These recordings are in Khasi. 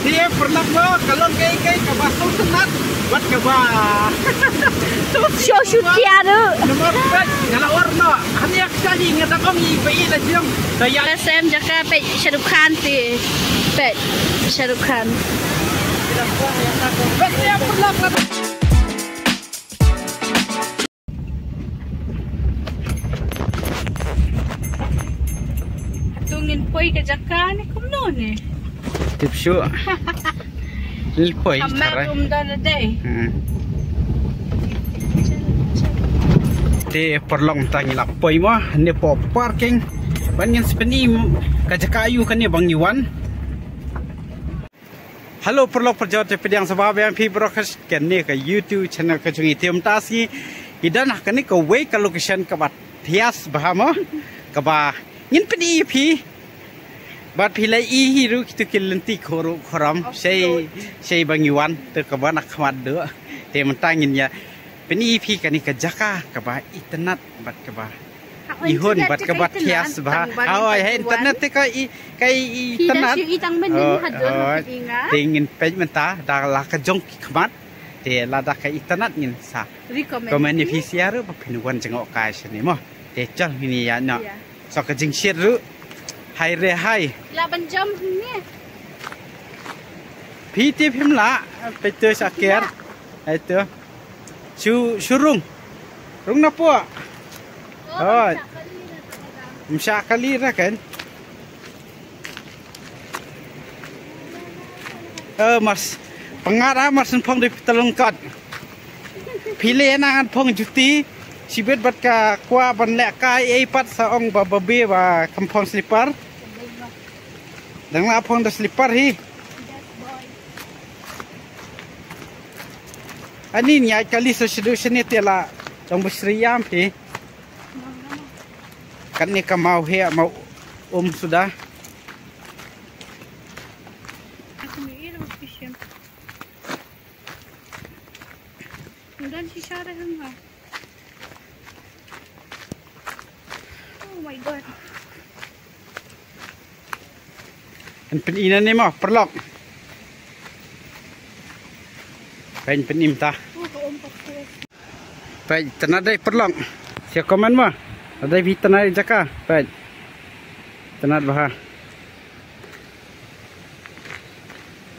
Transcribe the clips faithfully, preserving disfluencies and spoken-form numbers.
Ye, pernah mo, ka long kai kai kaba sngewtynnat bad kaba sngewtynnat. Shu shu tiar. Namar peit nga la wan noh. Hangne ka jaka nga dang ong ïa phi ïa la jong. Ka ïa la sem jaka peit Shah Rukh Khan te. Peit Shah Rukh Khan. Peit ïa pernah. Hato ngin poi ka jaka ne kumno ne? Tip shuh. Ngin poi. Ka map tharai. Um don a day. Hmm. Te paralok mynta ngi la poi mo ne, poi parking. Ban ngin sa pyni ka jaka aïu kane ba ngi wan. Hello paralok parajor, te pdiang sngewbha biang phi baroh kane ka YouTube channel ka jong ngi. Te mynta sngi ngi don ha kane kawei ka location kaba thiah bha mo, kaba ngin pyni ïa phi. Bad phi la ïohi ruh kito ki lynti khuruh khuram shei shei ba ngi wan te kaba na khmat duh. Te mynta ngin ïa pyni ïa phi kane ka jaka kaba itynnat bad kaba ihun bad kaba thiah bha. Hooid, ha internet te ka i, ka i, itynnat. Te ngin peit mynta da la ka jong ki khmat. Te lada ka itynnat ngin sa comment ïa phi sha ruh ba phin wan jngoh kai shane mo. Te chal ngin ïa noh. Sa ka jingshit ruh. Hai re hai. La ban jam ne. Phi te phim lah. Peit to sha ker. Hai to. Shu, shu rung. Rung na pdeng. Hooid. Ym shah kali ra kan. Eh, mar syn, pyngngad ah, mar syn phong da phi tyllun kot. Phi leh na ngan phong juti. Shibit bad ka kwah ban leh kai ei pat sa ong ba babe ba kam phong slipper. Dang lah phong da slipper hi. Ani nia kali sa shu dei shane te la dang ba sri ïam hi. Kane ka maw heh maw um suda. Aku ni ira ba shisha. Mudan shisha dah hang ha. Oh my God. Yn pyni na ne mo, paralok. Peit, yn pyni mynta. Oh, ka um ka khuid. Peit, tynnat dei paralok. Sha comment mo. Dei phi tynnat jaka. Peit. Tynnat bha.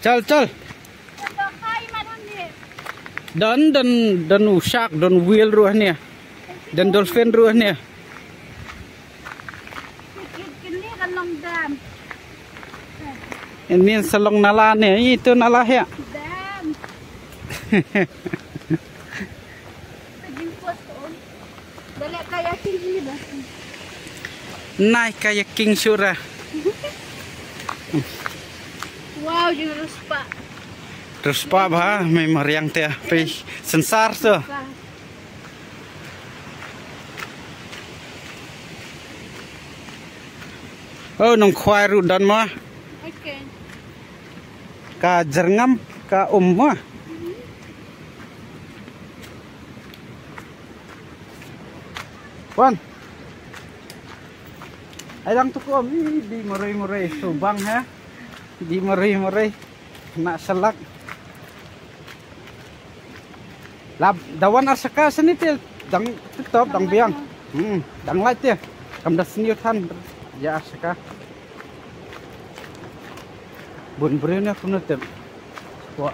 Chal, chal. Don, don, don u shark, don whale ruh hangne. Don dolphin ruh hangne. Kine ka long dam. Ini sa long nala ne, itu nala heh. Dam. Ka jingpos to. Da leh kayaking hi ba. Nai kayaking shuh ra. Wow, jingriewspah. Riewspah bha, mei mariang te pei sensar to. Oh, nongkhwai ruh don mo. Okay. Ka jyrngam ka um mo. Wan. Ai dang tu ko mi di murei murei subang ha. Di murei murei. Kena shalak. Lap da wan ar shaka shane te dang tip top dang biang. Hmm, dang lait te. Kam da sniew than ïa ar shaka. Bun briew ne kumno tip. Wa,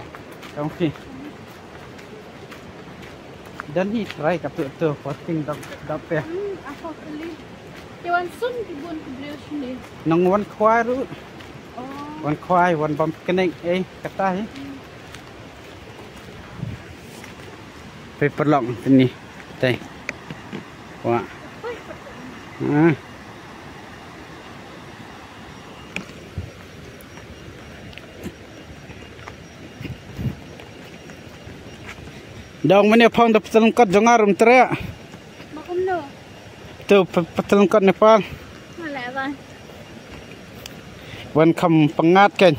dang phi. Dan hi try ka tu tu parking dap dap te. Hmm, apa kali? Te wan sum ki bun ki briew shane. Nang wan khwai ruh. Oh. Wan khwai, wan bam knek, eh, kata hi. Hmm. Phi paralok tini. Te. Wa. Ah. Dang mane phong da pynlong kot jong nga ruh mynta. Ba kumno? Tu pynlong kot Nepal. Mala ba. Wan kham pyngngad kan.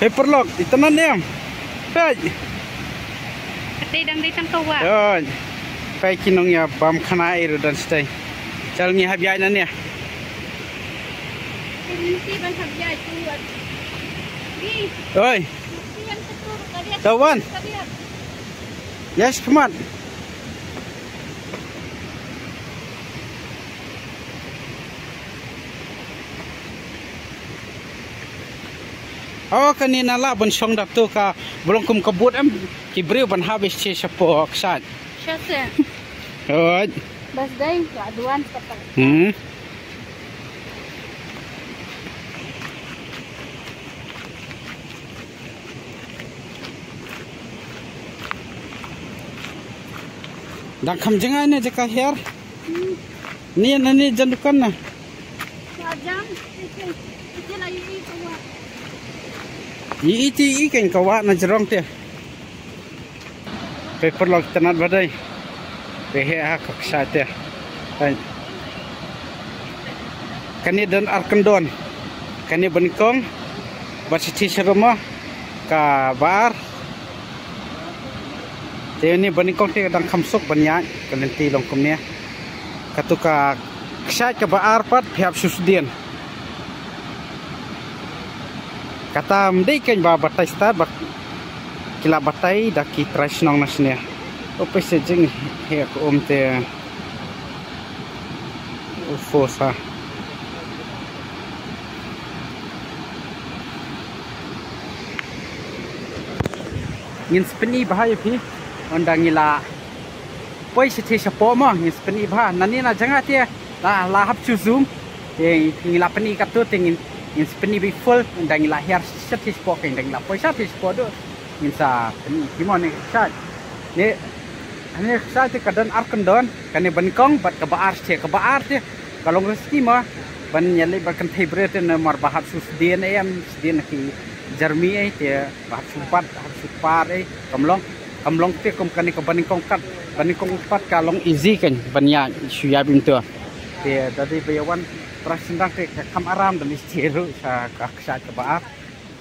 Hei paralok, itynnat ne em. Peit. Katei dang dei tang ka wah. Peit. Peit ki nongïabam khana ei ruh don shatei. Chal ngi hap ïaid nangne. Oi. Tawan. Yes, come on. Oh, kane na lah ban shong da tu ka blong kum ka but em. Ki briew ban hap ïa shi shapoh kshaid. Sha se. Oi. Bas dai ka duan patak. Hmm. Dang kham jngai ne jaka hiar. Ni na ni jan dukan na. Jan. Jan ayu i kawa. I i ti i kan kawa na jrong te. Pe pyrlok tnat ba dei. Pe he ha ka kshaid te. Hai. Kane don ar kyndon. Kane banyngkong. Bad shithi sharum mo. Kaba ar. Te une banyngkong te dang kham suk ban ïaid. Ka lynti long kumne. Katu ka kshaid kaba ar pat phi hap shu sdien. Kata ym dei kein ba batai stad ba ki la batai da ki trai shnong na shane. U pei sa jingeh ka um te u force ha. Ngin sa pyni bha ïa phi ynda ngi la poi sha te shapoh mo, ngin sa pyni bha. Nane na jngai te la, la hap shu zoom. Te ngi la pyni katto te ngin, ngin sa pyni bha full ynda ngi la hiar sha te shapoh, ynda ngi la poi sha te shapoh duh ngin sa pyni. Ki mo ne ka kshaid. Ne, ne ka kshaid te ka don ar kyndon, kane banyngkong bad kaba ar te, kaba ar te ka long risky mo. Ban ïaleit bad kynthei briew te namar ba hap shu sdien em, sdien ki jarmi ei te. Ba hap shu bat, hap shu par ei, kam long, kam long te kum kane ka banyngkong kat, banyngkong pat ka long easy kein ban ïaid shu ïaid bynta. Te da dei ba ïa wan trai shynrang te ka kham aram da lei sha ruh sha ka kshaid kaba ar.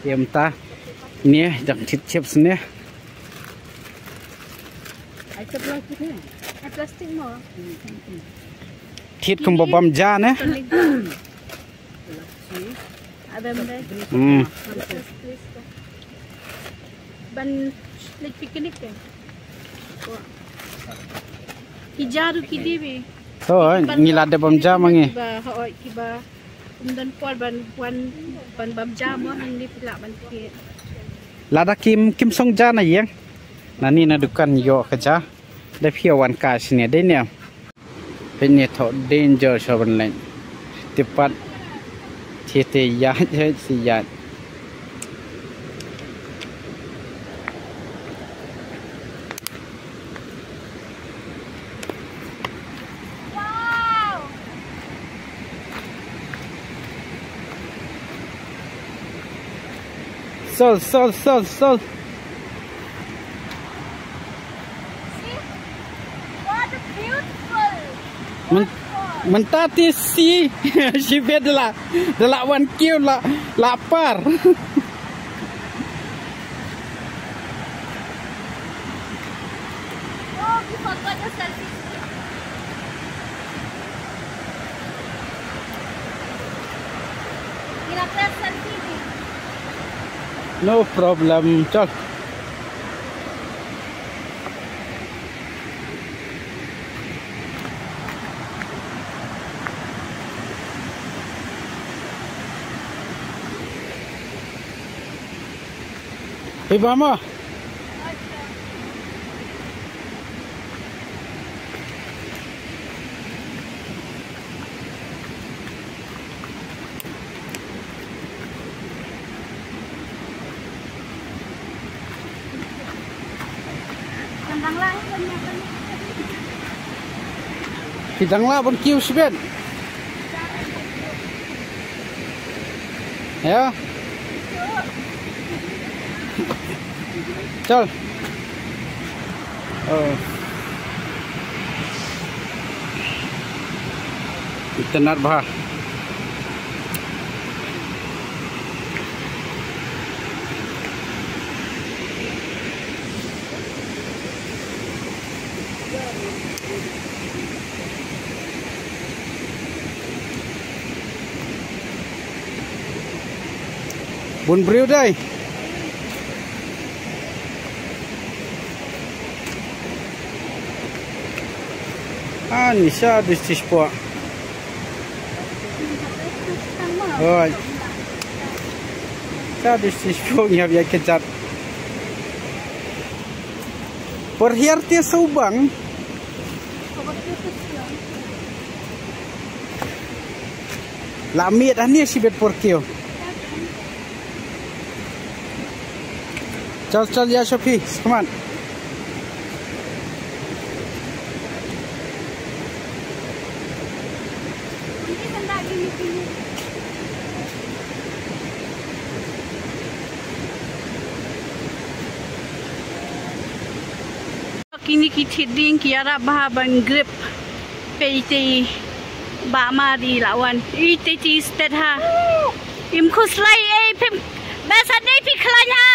Te mynta ne dang thit chips ne. Ai plastik mo. Thit kum ba bam ja ne. Adam dai. Hmm. Ban leit picnic ke. Ki jaru ki dibi. To, ngi la dep bam ja ma ngi. Ba, hoi, kiba. Um don por ban, ban, ban bam ja mo, hangne phi lah ban ki. Lada kim, kim song ja na ïeng. Nane na dukan ïoh ka ja. Da phi wan ka shane dei ne. Peit ne, thoh danger sha ban leit. Te pat te te ïaid ïaid shi ïaid. Sol, sol, sol, sol. See? What a beautiful waterfall. Mynta te shi, shibit da la, da la wan kiew la, la par. Oh, you forgot your selfie stick. Ngi la press selfie ni. No problem, chal. Phi ba mo? Phi dang lah ban kiew shibit. Ïa. Chal. Oh. Itynnad bha. Bun briew dei. Ani sa dus tis po. Oi. Sa dus tis po ngi hap ïa ka jat. Por hiar te subang. La miet ani si bet por kiew. Chal chal ya Sophie, come on. Kini ki thied dieng ki ïarap bha ban grip. Peit te ba ma di la wan. Ite ti stet ha. Im khuslai ei phim. Ba sa dei phi khlaiñ ha.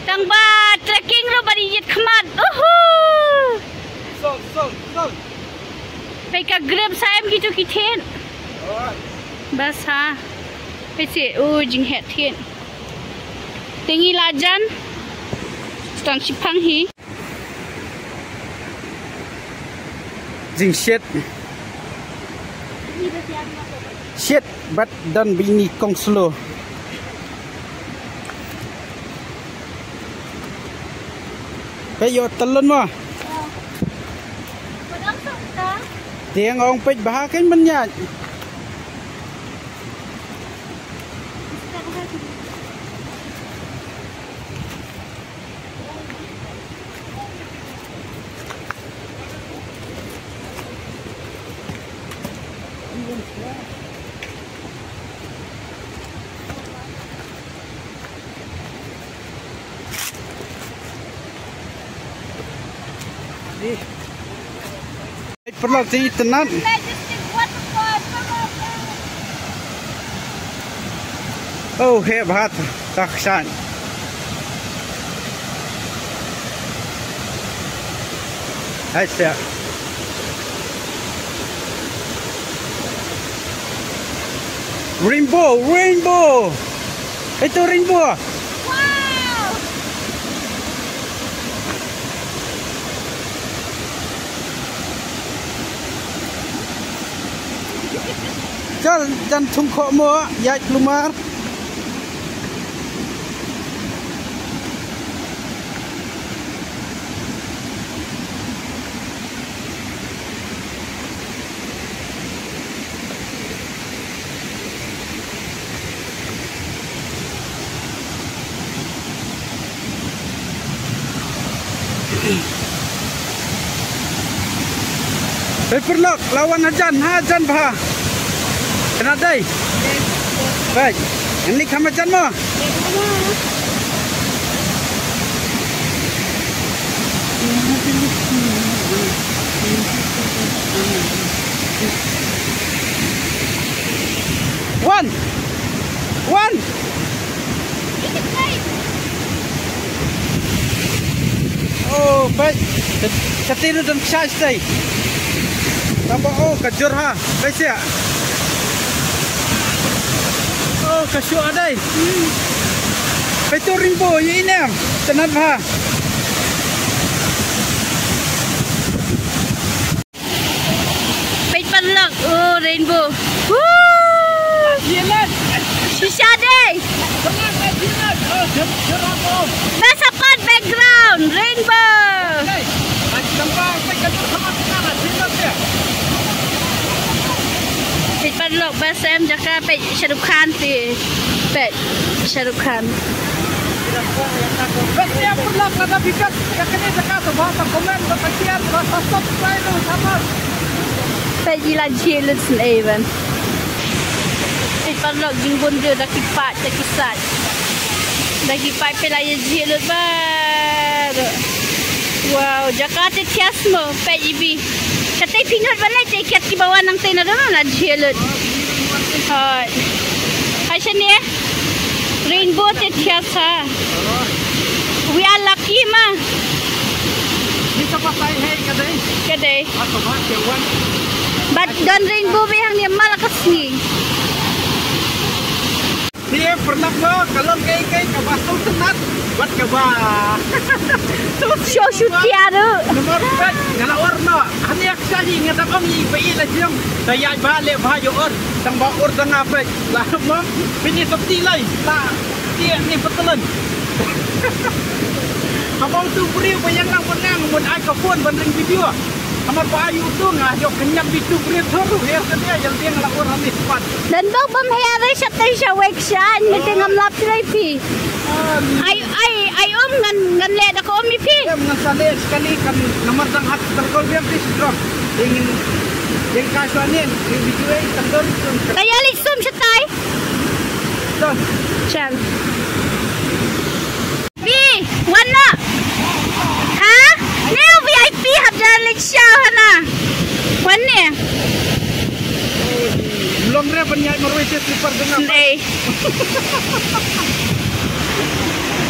Tang ba trekking ruh ba di ïit khmat. Uhu. Sol, sol, sol. Peit ka grip sa em kitu ki thied. Ba sa. Peit se u jinghet thied. Te ngi la jan. Tang shipang hi. Jingshet. Shet bad don bini kong slo. Peit ïoh talon mo. Tieng ong peit bha kein ban ïaid. Paralok, te itynnad. Oh, heh bha ta kshaid. Hai sia. Rainbow, rainbow. Ito rainbow. Wow! Chal, jan thung khoh mo, ïaid klumar. Hei paralok, la wan hajan, hajan bha. Kena dei. Baik. Ini kham hajan mo. Wan. Wan. Oh, peit. Ka, ka tieng ruh don kshaid shatei. Tangba oh, ka jur ha. Peit sia. Oh, ka shuh ha dei. Peit tu rainbow, ïa inem. Tynnad bha. Peit paralok, oh, rainbow. Woo! Shisha dei. Ba sa pat background, rainbow. Peit paralok, ba sa em jaka peit Shah Rukh Khan te. Peit Shah Rukh Khan. Peit ïa paralok, lada phi peit ïa kane jaka to ba sa comment, ba sa share, ba sa subscribe, ba sa. Peit i la jhieh lut sngewbha. Peit paralok, jingbun jong da ki paid, da ki said. Da ki paid peit la ïa jhieh lut baroh. Wow, jaka te thiah mo, peit ibi. Katei phi ngeit ba lei te kiad kiba wan nangtei na dang la jhieh lut. Hooid. Hai shane. Rainbow te thiah sa. We are lucky ma. Ka dei. Bad don rainbow bha hangne ma la ka sngi. Pyrlok mo, ka long kaei kaei kaba sngewtynnat bad kaba sngewsih. Shu shu tiar. Namar peit nga la ur noh. Hangne ka sha hi nga dang ong ïa phi ba ïa la jong. Da ïaid bha leh bha ïa ur. Tang ba ur da nga peit. La mo phi ni sopti lai. La ti ni patlan. Haba utu u briew ba ïeng lang ban nang ban ai ka phone ban ring video. Namar ba ai utu nga ïoh kynjat bit tu briew thor ruh her ka dia ïa lade nga la ur ha mi spat. Don bok bym her re shatei sha wei kshain, me te ngam lap shlei phi. Ai ai ai um ngan ngan leh da ka um ïa phi. Em ngan sa leh sekali kan namar dang hap terkol biang phi drop. Ding ding ka shwa nin ding video ai tang dor. Ka ïa leh sum shatai. Don. Chal. Phi, wan noh. Ha? Ne u V I P hap jan leit sha hana. Wan ne. Long re ban ïaid marwei te slipper dang. Nei.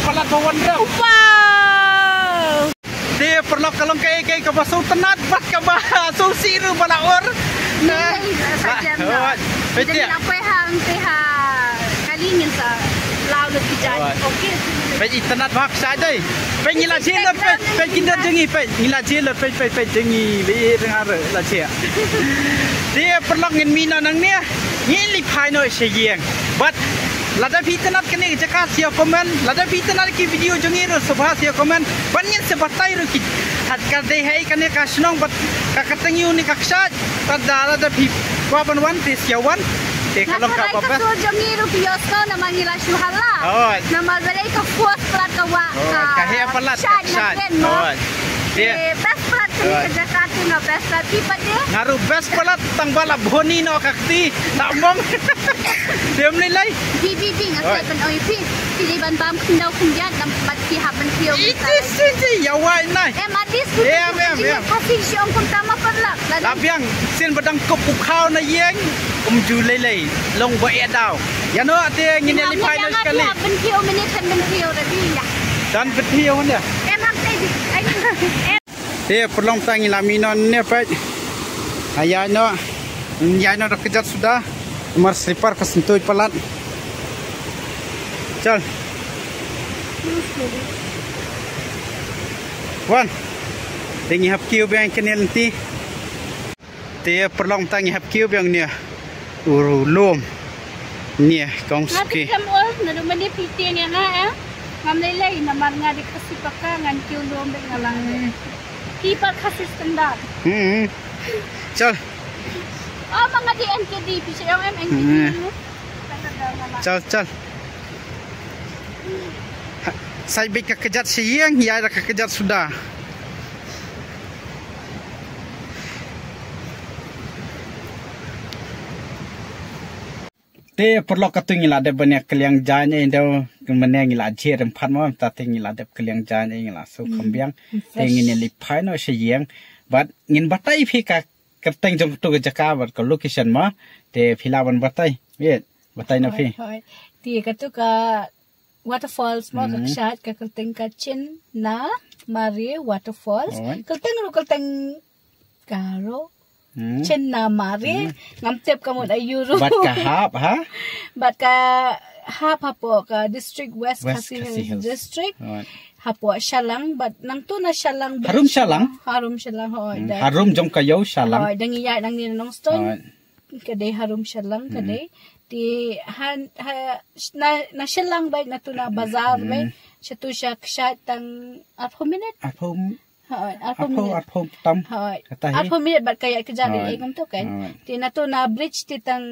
Palat ba wan re. Wow. Te paralok ka long kaei kaei kaba sngewtynnat bad kaba sngewsih ruh ba la ur. Peit te. Peit itynnat bha ka sha dei. Peit ngi la jhieh lut peit peit ki dur jong ngi peit ngi la jhieh lut peit peit peit jong ngi li rngar la jhieh. Te paralok ngin mih noh nangne. Ngi leit phai noh sha ïing. Bad lada phi itynnat kane ka jaka sa ïa comment, lada phi itynnat ki video jong ngi ruh sngewbha sa ïa comment. Bad ngin sa batai ruh ki hat ka dei haei kane ka shnong bad ka kyrteng ïa une ka kshaid. Bad lada phi kwah ban wan te sa ïa wan. Te ka long kaba best. Ka sur jong ngi ruh phi ïohsngew namar ngi la shu hala. Namar ba dei ka first palat ka wah. Ka heh palat ka kshaid. Te best palat kane ka jaka te nga best palat phi pat de. Nga ruh best palat tang ba la bhoni noh ka kti. Tang mong. Te ym lei lei. Bi bi bi nga sngewbha ban ong ïa phi. Phi dei ban bam khyndew khyndiat bad phi hap ban kiew. Iti siti ïa wai nai. Em adis. Em em em. Khasi shu ong kumta ma paralok. La biang sien ba dang kup u khaw na ïing. Um ju lei lei long ba ïa daw. Ïa no te ngin ïa leit phai noh sekali. Ban kiew minit kan ban kiew da bi ïa. Dan ban kiew ne. Em hap te bi. Ai. Te paralok tang ngi la mih noh ne peit. Ïaid noh. Ïaid noh da kjat suda. Mar slipper ka sngewthuh palat. Chal. Wan. Te ngi hap kiew biang kane lynti. Te paralok tang ngi hap kiew biang ne. U lum. Ne kong suki. Nga te kam ol na rumah dia piti nga nga eh. Ngam lei lei namar nga dei Khasi paka ngan kiew lum bad nga lang. Ki pat Khasi standard. Hmm. Chal. Oh, ma nga dei N K D, phi shu ong em N K D. Chal chal. Sa bit ka kjat sha ïing, ïa da ka kjat suda. Te paralok katu ngi la dep ban ïa kylliang jaiñ ei, mynne ngi la jhieh rymphat mo, mynta te ngi la dep kylliang jaiñ ei, ngi la shu kham biang. Te ngin ïa leit phai noh sha ïing bad ngin batai phi ka kyrteng jong katu ka jaka bad ka location mo. Te phi lah ban batai. Wait, batai noh phi. Hoi, hoi. Te katu ka waterfalls mo, ka kshaid ka kyrteng ka Chin Na Mare Waterfalls. Kyrteng ruh kyrteng Garo. Chin Na Mare. Ngam tip ka mut aiu ruh. Bad ka hap ha? Bad ka hap hapoh ka district West Khasi Hills District. Hapoh Shallang bad nangtu na Shallang. Harum Shallang. Harum Shallang hoi. Harum jong ka ïew Shallang. Hoi, dang ïaid nangne na Nongstoiñ. Ka dei Harum Shallang ka dei. Te ha na Shallang bad natu na bazar bad shatu sha kshaid tang arphew minit. Arphew Hoi, arphew minit. Arphew tam. Hoi. Arphew minit bad ka ïaid kjat dei ei kumto kan. Te natu na bridge te tang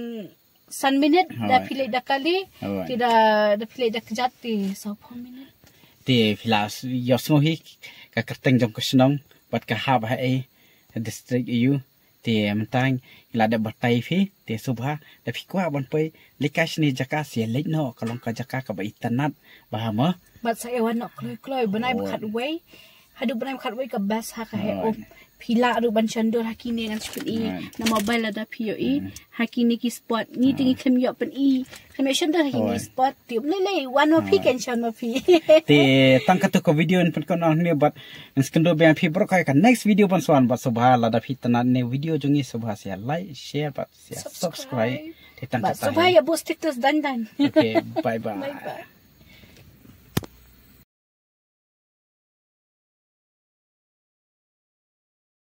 san minit da phi leit da kali. Te da da phi leit da kjat te sawphew minit. Te phi la ïohsngew hi ka kyrteng jong ka shnong bad ka hap ha ei district aiu. Te mynta ngi la dep batai phi te sngewbha da phi kwah ban poi leit kai shane jaka sa leit noh ka long ka jaka kaba itynnat bha mo. Bad sa ïa wan noh kloi kloi bnai ba khatwei. Haduh bnai ba khatwei ka best ha ka heh um. Phi lah ruh ban shon dur ha kine ngan shu pyni na mobile lada phi ïohi. Ha kine ki spot ngi te ngi khlem ïoh pyni. Khlem ïoh shon dur ha kine ki spot. Te um lei lei wan ma phi kan shon ma phi. Te tang katu ka video yn pynkut noh hangne bad yn sngewbha biang phi baroh ka next video ban swan bad sngewbha lada phi itynnat ne video jong ngi sngewbha sa like, share bad sa subscribe. Te tang kata. Bye. Ïa bud status dan dan. Okay, bye bye. Bye bye.